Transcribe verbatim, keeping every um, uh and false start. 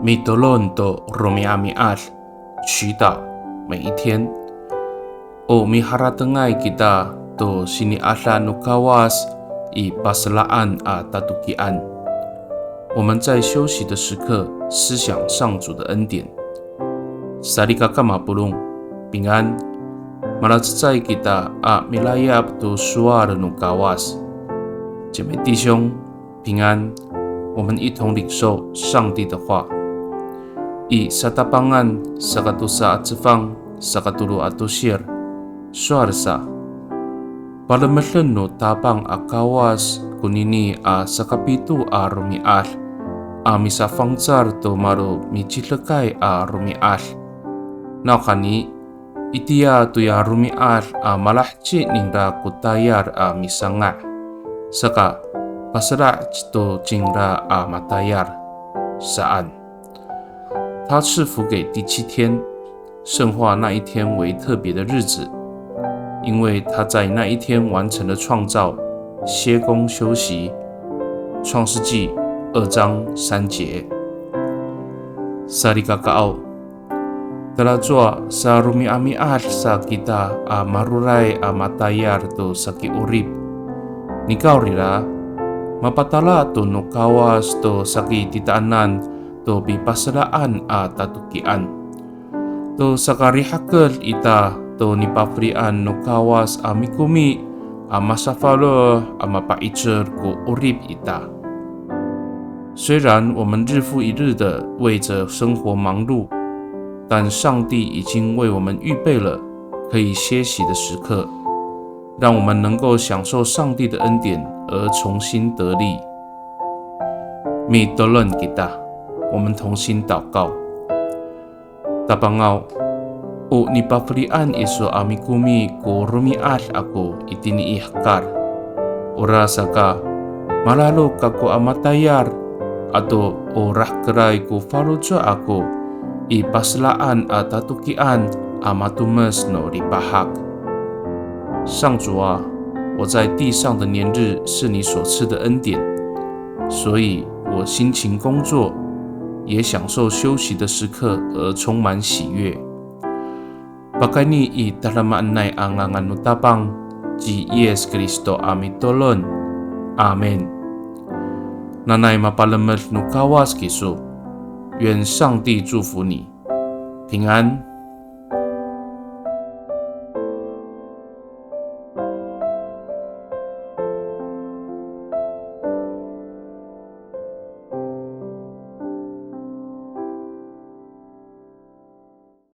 Mitolon to romi'ami'ad, 祈祷每一天。O miharatengay kita to sini'ada no Kawas i paselaan a tatokian. 我们在休息的时刻思想上主的恩典。Salikaka mapolong, 平安。Malacecay kita a milayap to sowal no Kawas. 姐妹弟兄，平安。我们一同领受上帝的话。I Satapangan sakatosa a cefang sakatolo a tosir, sowal sa, palemeden no Tapang a Kawas konini a sakapito a romi'ad a misafangcal to malo micidekay a romi'ad. Nawhani, itiya toya romi'ad a malaheci ningra ko tayal a misanga', saka paselac to cingra a matayal saan. 他赐福给第七天，圣化那一天为特别的日子，因为他在那一天完成了创造，歇工休息。创世纪二章三节。Salikakaaw, talacowa saromi'ami'ad sa kita a maroray a matayal to saki'orip. Nikawrira, mapatala to no Kawas to saki titaanan to pipaselaan a tatokian. To sakarihaked ita to nipafelian no Kawas a mikomi a masafaloh a mapa'icel ko 'orip ita. 虽然我们日复一日的为着生活忙碌，但上帝已经为我们预备了可以歇息的时刻，让我们能够享受上帝的恩典而重新得力。Mitolon kita, 我们同心祷告。Tapangaw, o nipafelian iso a mikomi ko romi'ad ako itini i hekal. Orasaka, malalok kako a matayal, ato o rahkeray ko faloco' ako i paselaan a tatokian a matomes no lipahak. 上主啊，我在地上的年日是你所赐的恩典，所以我辛勤工作，也享受休息的时刻而充满喜悦。Pakayni i tadamaanay a ngangan no Tapang, ci Yis Kristo a mitolon. Amin. Nanay mapalemed no Kawas kiso. 愿上帝祝福你，平安。